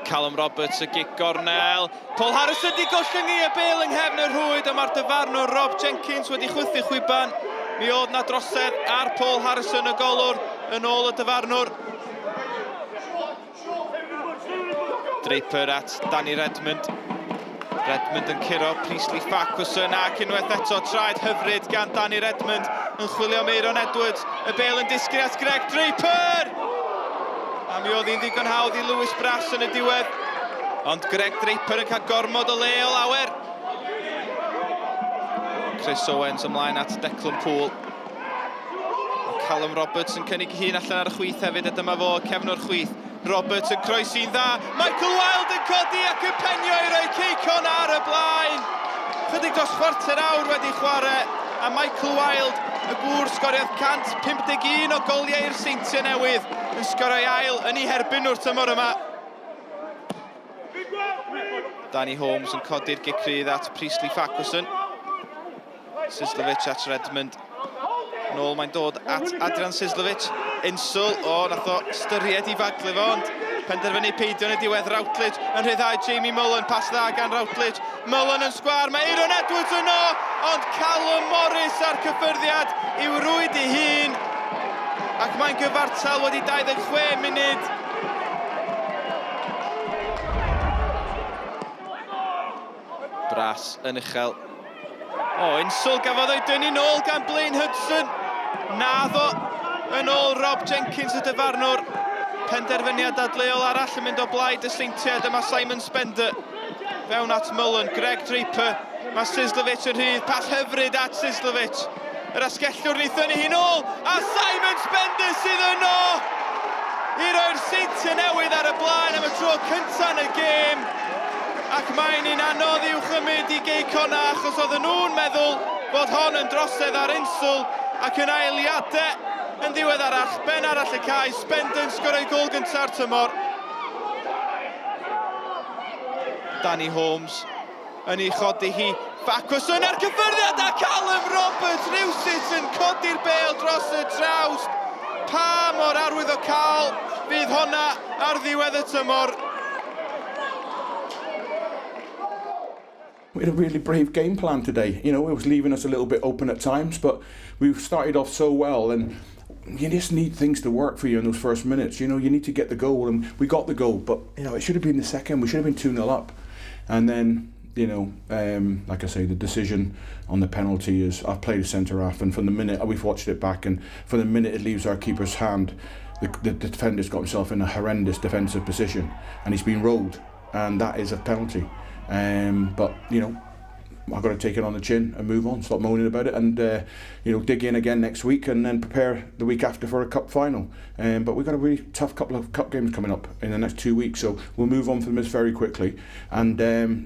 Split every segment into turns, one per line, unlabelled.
Callum Roberts y gic gornel. Paul Harrison di gollyngu y bel yng nghefn y rhwyd a mae'r dyfarnwr Rob Jenkins wedi chwythu chwiban. Mi oedd na drosedd ar Paul Harrison y golwr yn ôl y dyfarnwr. Draper at Danny Redmond. Redmond yn curo Priestley Farquharson ac unwaith eto traed hyfryd gan Danny Redmond yn chwilio am Aaron Edwards. Y bel yn disgyn at Greg Draper! A mi oedd hi'n ddigon hawdd i Lewis Brass yn y diwedd. Ond Greg Draper yn cael gormod o le o lawer. Chris Owens ymlaen at Declan Poole. Callum Roberts yn cynnig ei hun allan ar y chwith hefyd, a dyma fo, cefnwr chwith. Roberts yn croesi'n dda. Michael Wilde yn codi ac yn penio i roi Ceicon ar y blaen. Chydig dros chwarter awr wedi chwarae, a Michael Wilde, y gŵr sgoriodd 151 o goliau i'r Seintiau Newydd, yn sgorio'i ail yn ei herbyn nhw'r tymor yma. Danny Holmes yn codi'r gic rydd at Priestley Farquharson. Sislovic at Redmond. Nôl mae'n dod at Adrian Sislovic. Insel, o, nath o styried i faglu fo, ond penderfynu peidio yn y diwedd. Routledge yn rhyddhau Jamie Mullen, pas dda gan Routledge. Mullen yn sgwar, mae Aaron Edwards yno, ond Callum Morris a'r cyffyrddiad i'w rwyd ei hun. Ac mae'n gyfartal wedi 26 munud. Brass yn uchel. O, Insel gafodd ei dynnu nôl gan Blaine Hudson. Naddo yn ôl Rob Jenkins y dyfarnwr. Penderfyniad dadleuol arall yn mynd o blaid y Seintiau. Dyma Simon Spender. Fewn at Mullen, Greg Draper. Mae Sislovic yn rhydd, pas hyfryd at Sislovic. Yr asgellwr ni thynnu hi'n ôl, a Simon Spender sydd yno i roi'r Seintiau Newydd ar y blaen am y tro cyntaf yn y gêm. Ac mae'n un anodd i'w chymryd i Gei Connah achos oedden nhw'n meddwl bod hon yn drosedd ar Insel ac yn eiliadau yn ddiweddarach, ben arall y cae, Spender yn sgorio'i gôl gynta'r tymor. Danny Holmes yn ei chodi hi. Farquharson ar cyffyrddiad a Callum Roberts rhywsut yn codi'r bêl dros y trawst. Pa mor arwyddocaol fydd honna ar ddiwedd y tymor?
We had a really brave game plan today. You know, it was leaving us a little bit open at times, but we started off so well and you just need things to work for you in those first minutes. You know, you need to get the goal, and we got the goal, but you know, it should have been the second. We should have been 2-0 up. And then, you know, like I say, the decision on the penalty is I've played a centre half, and from the minute we've watched it back, and from the minute it leaves our keeper's hand, the defender's got himself in a horrendous defensive position, and he's been rolled, and that is a penalty. But you know, I've got to take it on the chin and move on, stop moaning about it, and you know, dig in again next week and then prepare the week after for a cup final. But we've got a really tough couple of cup games coming up in the next 2 weeks, so we'll move on from this very quickly, and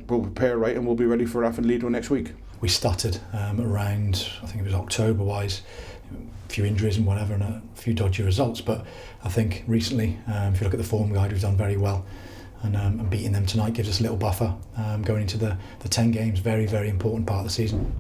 we'll prepare right, and we'll be ready for Afan Lido next week.
We started around, I think it was October-wise, a few injuries and whatever, and a few dodgy results, but I think recently, if you look at the form guide, we've done very well. And beating them tonight gives us a little buffer going into the 10 games, very, very important part of the season.